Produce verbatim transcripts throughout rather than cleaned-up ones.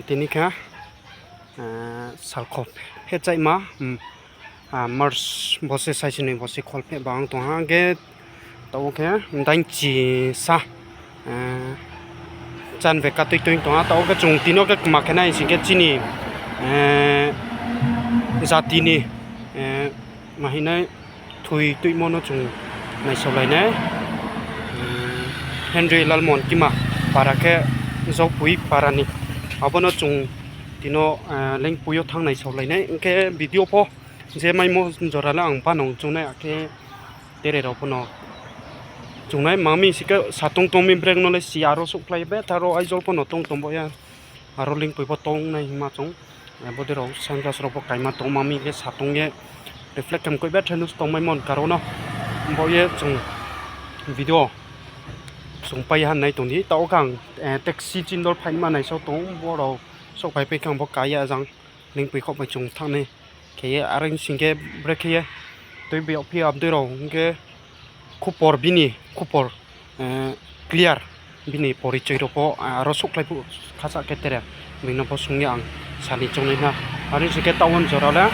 Tini khe, salkho phechaima, March bo se saisinoi bo se khol pheh ba ong tong ha, hing khe taoh wo khe daingchi sa, chan be katui tui tong ha, taoh wo khe chung tini yo khe kma khe nai sing khe chini jati ni ma hing nai thoi tuimo no chung naisaolai nai. Henry Lalmohon Kima para khe Jopui para ni. Abo no chung tini yo leingpoi yo thanng naisaolai nai. Hing khe video pho je maimo jora le ang banang chung nai, akhe tere rao pho no chung nai. Ma mi sing khe satong tong mi breng no le si aro souhkhlai ye betha ro Aizawl pho no tong tong bo ya. Aro leingpoi pho tong nai hingma chung. Bodei rao sunglass rao pho kaima tong ma mi khe satong ye reflect khe mkoih betha no tongmaimo ni karon no. Bo ye chung video chung pai ha nai tong di. Taoh wo khe ang taxi chindol phaima naisao tong, bo rao souhphai pai khe ang bo ka ya jang leingpoi khaoh bai chung thanng nai. Khe ye are sing khe brekhe ye tui bi yagphi abdei rao hing khe khupor bini khupor clear bini porichoi rao pho aro souhkhlai phuh khasa khe tere bini no pho sung ye ang sa ni choung nai na. Are sing khe taoh wo jora le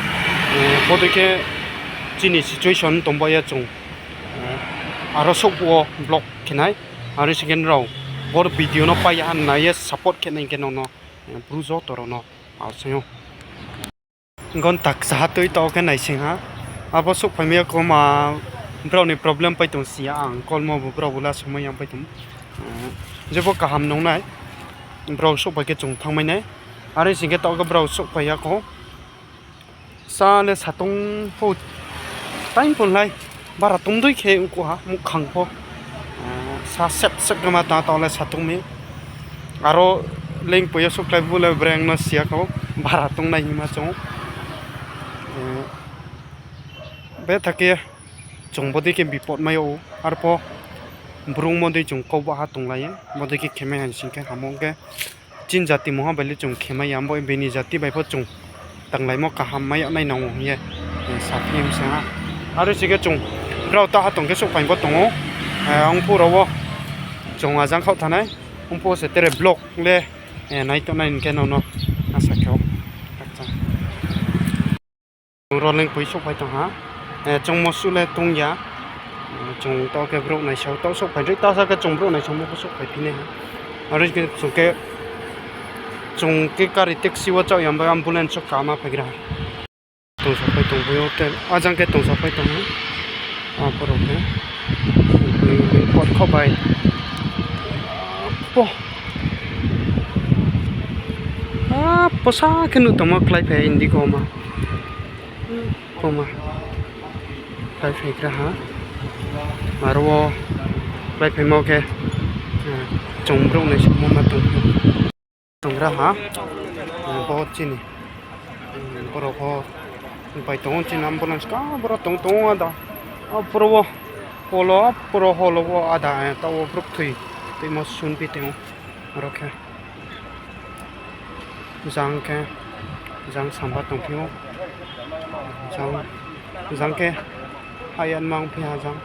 bodei khe chini situation tong bo ye chung aro souh phuh wo vlog khe nai. Are sing khe nrao bo video no pai ya ha nai ye support khe nai hing khe nrao no bru joto rao no asing ou. Gonta kchaha tui taoh khe naising ha. Abo souhphaimai ya koma brao ni problem pai tong si ya, ang kolmo bu brao bu la somai yang pai tong. Jebo kaham nung nai, brao souhphai khe chung thanngmai nai. Are sing khe taoh khe brao souhphai ya kho. Sa le satong pho, time pho lai, bara tongdei khe ongkuh ha muhkhang pho. Sa sep sep khe ma tang taoh le satong mi. Aro leingpoi yo souhkhlai bu le breng no si ya kho, bara tongnai hingma chung. Betha khe chung bodei khe bipot mai ou, arpho brungmo dei chung kau baha tonglai ye, bodei khe khemai ha sing khe hamo khe. Chini jati mungha bai le chung khemai ya, bo bini jati bai pho chung tanglaimo kaham mai yag nai nang ou hing ye saphi mi se ha. Are sing khe chung brao taha tong khe souhphai bo tong ou, ongphuh rao wo chung ajang khaoh thanng nai, ongphuh se tere vlog le nai tong nai hing khe nrao no asa khe ou. Chung ro leingpoi souhphai tong ha. Chungmo suh le tong ya. Chung taoh khe brouh naisao taoh souhphai ri, taoh sa khe chung brouh naisaomo pho souhphai phi nai ha. Are khe chung khe, chung khe kari taxi wo chaoh ya, bai ambulance wo kama phaigra ha. Tongsaopai tong phi ou, ajang khe tongsaopai tong ha. Aborao khe pot khaoh bai. Po, a posa khe nuh tongmo kláiphai Indigo ma. Koma kláiphai gra ha. Aro wo kláiphaimo khe, chung brouh naisaomo ma tong phi ou. Tong gra ha. Bo chini, borao pho pai tong ou, chini ambulance ka boro tong tong ou ada. Apro wo, polo, apro holo wo ada, taoh wo brouh thoi tuimo sunphi tong ou. Aro khe jang khe, jang samba tongphi ou. Jang, jang khe hayan mang phi ha jang.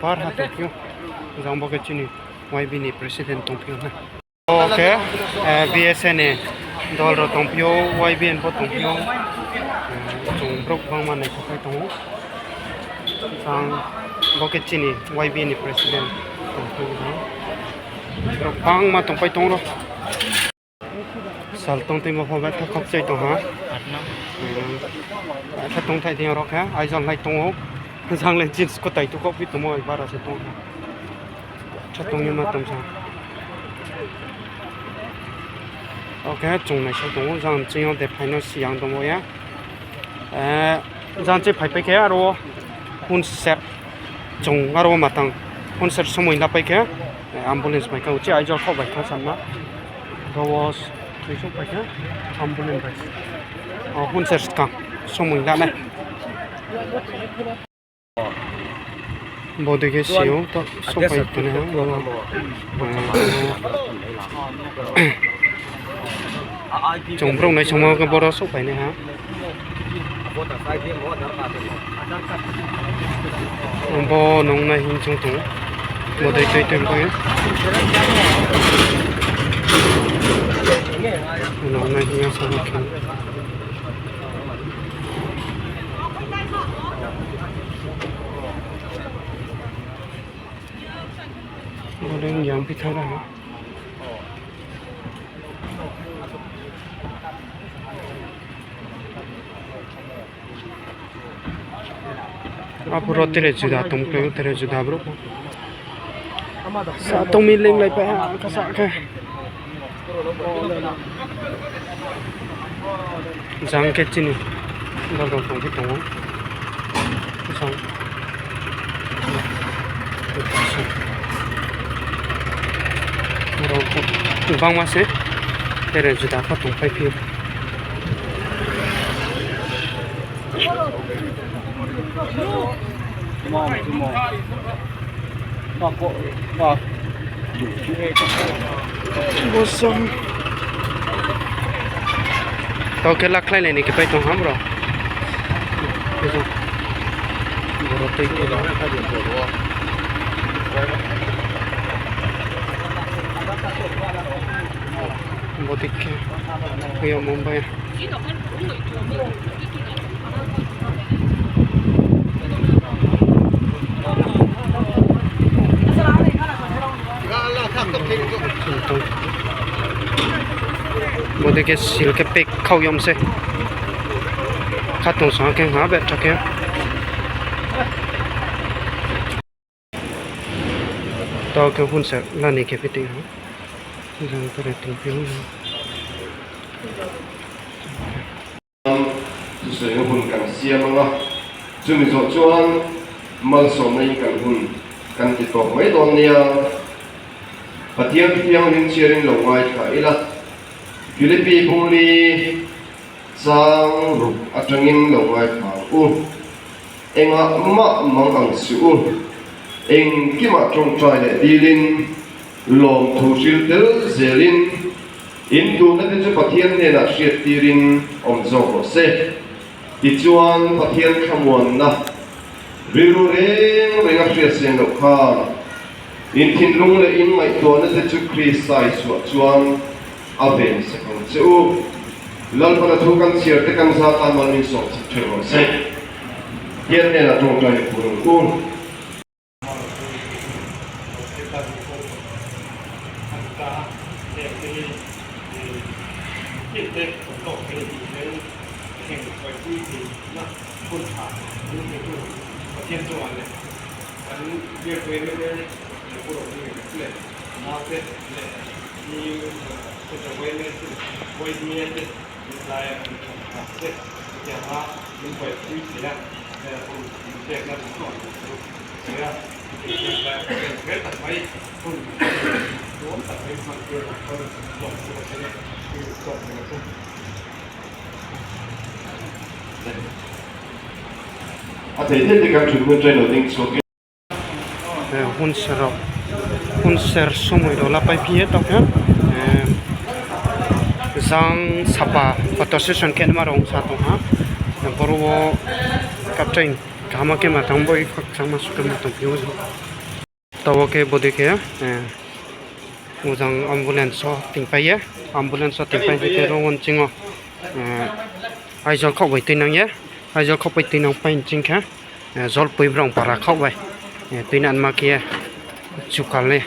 Par ha tongphi ou. Jang bo khe chini Y B ni president tongphi ou na. Bo khe, eh, B S N ni dol rao tongphi ou, Y B N pho tongphi ou. Chung brouh bangma naisouhpai tong ou. Ang bo khe chini Y B N ni president tongphi ou. Brouh bangma tongpai tong rao. Sal tong tuimo pho betha khakchai tong ha. Betha tongthai thing rao khe Aizawl lai tong ou. Jang le jeans kutai tu khouhphi tongmo bara se tong ha. Betha tong ye ma tong sa. Oke, chung naisouh tong ou, jang ching yo de phai no siyang tongmo ya. Jang ching phaipai khe aro wo Hunser, chung aro wo matang Hunser somoi la pai khe, ambulance bai khe uchih Aizawl khaoh bai thanng sanma. Aro wo thoi souhpai khe ambulance bai. Hunser skang somoi la nai. Bodei khe si ou, taoh souhpai tong nai ha. Chung brouh naisaomo khe boro souhpai nai ha. Bo nung nai hing chung tong ou. Bodei tui tui pai ou. Yang sa khe. Bodei yang pitha ra. Aphuru tere juda tong khe, tere juda brouh. Sa tong mi lenglai pai ha, kasa khe. Jang khe chini dol rao tong phi tong ou. Jang. Rao bangma se, tere juda pho tong pai phi ou. Bosong. Tao khe lakhlailai ni khe pai tong ham rao. Boro tei khe. Bodei khe. Kuya Mumbai. Bodei khe sil khe pek khau yom se. Khatong sa khe ha betha khe. Tao khe hun sa lani khe phi tei ha. Jang pore tong phi ou. Susoi no hun kan siam anga. Chumi zo chuan malsawmna in kan hun kan ti tawk mai dawn nia. Pathian thiang hlim chiarin lo ngaitha ila. Philippi bung li chang ruk atangin lo ngaitha u. Engah mah mang ang si u. Engkimah ṭawngṭai leh dilin, lawmthu hril tel zelin, in duhna te chu Pathian hnenah hriattirin awm zawk rawh se. Tichuan, Pathian thlamuanna rilru reng reng a hriat sen loh khan, in thinlung leh in ngaihtuahna te chu Krista Isuah chuan a vensak ang che u. Lalpan a thu kan chhiar te kan za tan mal min sawm chak thei rawh se. Pathian hnenah ṭawngṭai pur ang u. A thei thei te kan thun hun train lo ding chhuak. Eh, hun ser rao, hun ser somoi rao la pai phi ye tong khe, eh, jang sapa photo session khe ma rao sa tong ha. Eh, boro wo captain kaham khe ma tang bo i khakchangma sukhe ma tong phi ou. Tao khe bodei khe, eh, ujang ambulance o tingpai ye, ambulance o tingpai ye khe ro won ching o, eh, Aizawl khaoh bai tuinang ye, Aizawl khaoh bai tuinang pai ching khe, eh, Jolpui brong para khaoh bai, eh, tuinang ma khe ye chukal ni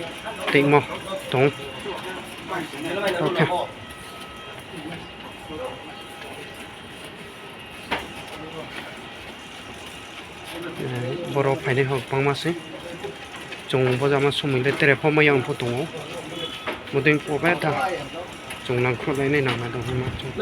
tuimo tong. Okay. Eh, boro phainai hor bangma se. Chung bojama somoi le tere pho mai yang pho tong ou. Bodei pho betha. Chung nangkhruh lai nai nang na tong ma chung.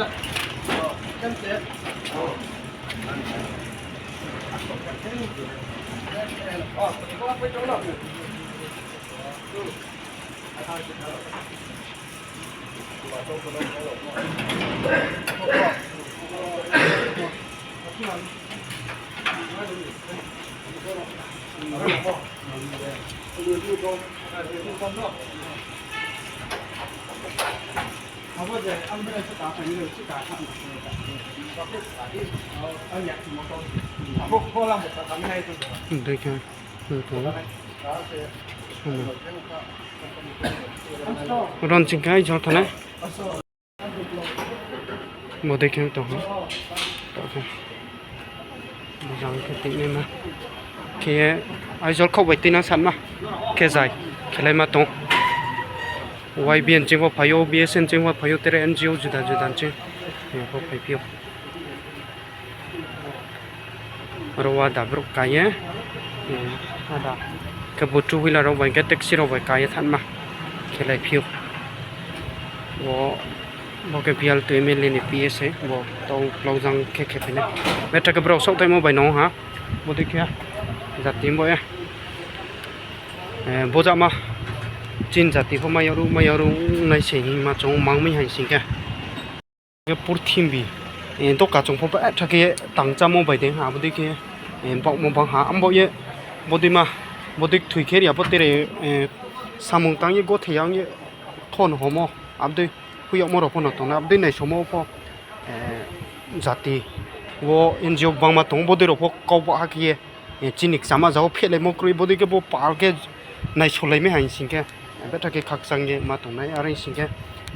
Ron ching kai jor thanai. Bodei khe tong ha. Tao khe. Bojang khe tini ma. Khe ye Aizawl khaoh bai tuinang sanma. Khe zai. Khelaima tong. Y B N ching pho phai ou, B S N ching pho phai ou, tere N G O juda juda ching pho phaiphi ou. Aro wa da brouh ka ye, ada khe bo two wheeler rao bai khe taxi rao bai ka ye thanngma khelai phi ou. Bo, bo khe Bialtu M L A ni P A se, bo tau klaujang khe khe phainai. Betha khe brao saohthaimo bai nang ha, bodei khe jati bo ye. Bojama chini jati pho mai yag ruh, mai yag ruh nai se hingma chung mang mi hai sing khe. Khe purthimbi, doka chung pho betha khe tangchámo bai dei ha, abo dei khe, baohmo bang ha, abo ye, bodei ma, bodei kthoi khe ri ya pho tere, samung tang ye gothe ya ong ye, thon homo, abo dei hoih yagmo rao pho no tongnai, abo dei naisomo pho, jati, wo N G O gbangma tong ou, bodei rao pho kau baha khe ye, chini kchama za wo phehlaimo kroi, bodei khe bo pal khe naisolai mi hai sing khe, betha khe khakchang ye ma tongnai, are sing khe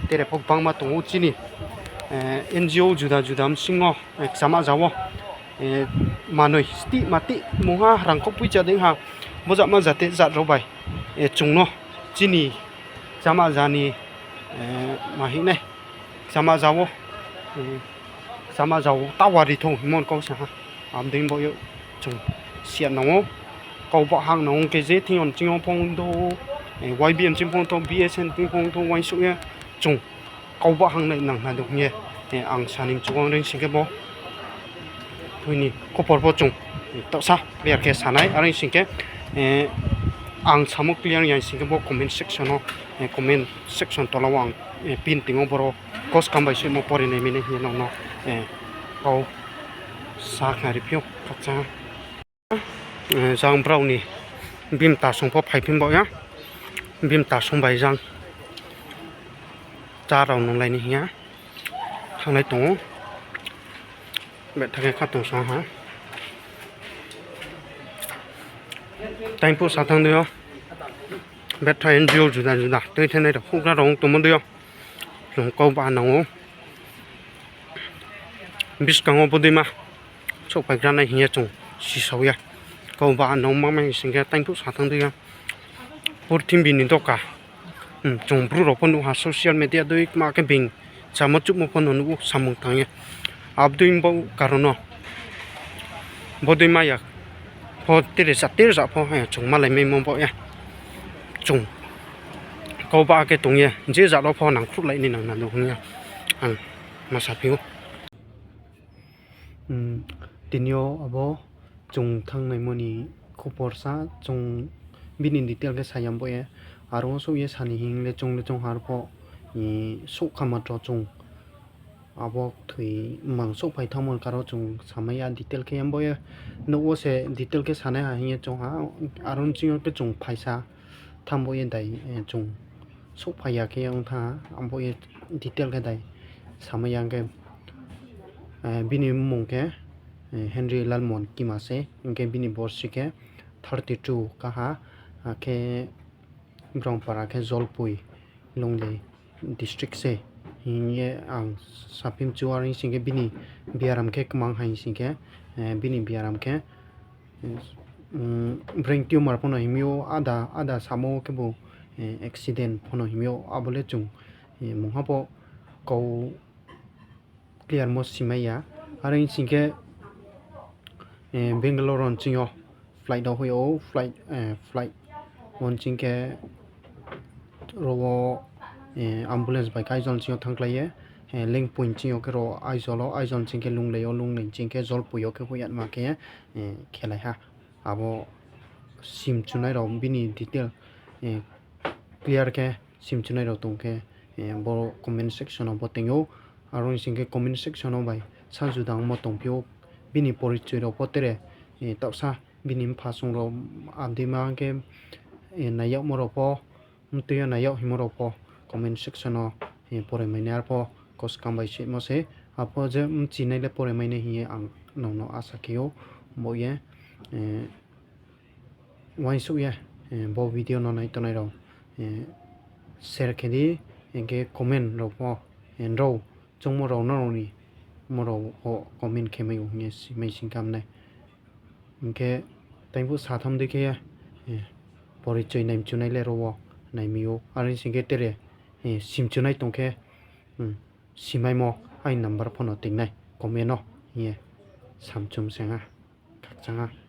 tere pho gbangma tong ou chini, N G O juda juda bsing yo, kchama za wo, manoi stih matih mungha rangkhouh poicha dei ha, bojama jate jat rao bai, chung no chini kchama za ni, ma hing nai, kchama za wo, kchama za wo tawari thou hingmo kau sa ha, abo dei bo ye chung siya nang ou, kau bahang nang ou khe je thing yo ching yo phong thou, Y B N ching phong thou, B S N ching phong thou, uaingsouh ye chung kau bahang nai nang na de hing ye, ang sa ni mchu ang reing sing khe bo, thoi ni khupor pho chung, taohsa clear khe sa nai, are sing khe, ang samo clear ya sing khe bo comment section wo, comment section tola wo ang, pin ting wo boro koskam bai soimo pore nai mi nai hing ye nang no, kau sa khnari phi ou, khakchang ha. Jang brao ni bimta song pho phaiphi baoh ya. Bimta song bai jang chá rao nunglai ni hing ya. Thannglai tong ou. Betha khe kha tong song ha. Taingphuh sa thanng dei yo. Betha N G O juda juda tuithenai rao houhgra rao ong tongmo dei yo. Chung kau ba nang ou. Buskang wo bodeima souhphaigra nai hing ye chung sisao ya. Kau ba nang ma mai sing khe taingphuh sa thanng dei yo. Purthimbi ni doka. Chung bru rao pho nuh ha social media dei kma khe being chamo chuhmo pho no nuh ou samung tang ye. Abo dei bo karon no. Bodei maya pho tere ja, tere ja pho, chung malai maimo baoh ye. Chung kau ba khe tong ye, je ja rao pho nangkhruhlai ni nang na no hing ye ang ma saphi ou. Tini yo abo chung thanngnaimo ni khupor sa, chung bini detail khe sa ya baoh ye. Aro wo souh ye sa ni hing le chung le chung har pho, souhkha matro chung abo kthoi mang souhphai thanngmo ni karo chung samai ya detail khe ya baoh ye. Nouh wo se detail khe sanai ha hing ye chung ha, aro ni ching yo khe chung phaisa thanng baoh ye dai, chung souhphai ya khe ya ong thanng ha, abo ye detail khe dai samai ya khe, bini mmung khe, Henry Lalmohon Kima se, hing khe bini borsi khe thirty two kaha, akhe brao para khe Jolpui, Lunglei district se hing ye ang saphi mchu, are sing khe bini biaram khe kmang hai sing khe, bini biaram khe, brain tumor pho no himi ou, ada, ada samo khebu, accident pho no himi ou, abo le chung, mungha pho kau clear mo simai ya. Are sing khe, Bangalore wo nching yo flight rao hoih ou, flight, flight wo nching khe ro wo, ambulance bai khe Aizawl nching yo thanngkhlai ye, Lengpui nching yo khe ro Aizawl wo, Aizawl nching khe Lunglei yo, Lunglei nching khe Jolpui yo khe hoih yama khe, khelai ha. Abo simchunai rao bini detail, clear khe simchunai rao tong khe, bo comment section wo bo toing ou. Aro ni sing khe comment section wo bai sa juda ongmo tongphi ou, bini porichoi rao pho tere, taohsa bini mpha song rao abdeima khe, nai yagmo rao pho, mtui yo nai yag hingmo rao pho comment section wo, pore mai nai, arpho koskam bai sehmo se, arpho je mchinai le pore mai nai hing ye ang nang no asa khe ou, bo ye, uaingsouh ye, bo video no nai tongnai rao, share khe di, hing khe comment rao pho, nrao choungmo rao nrao ni mo rao wo comment khe mai ou hing ye simai sing khe ham nai. Hing khe tei phuh satham dei khe, porichoi nai mchunai le ro wo nai mi ou. Are sing khe tre, simchunai tong khe, simaimo aini number pho no ting nai comment no hing ye samchum se ha, khakchang ha.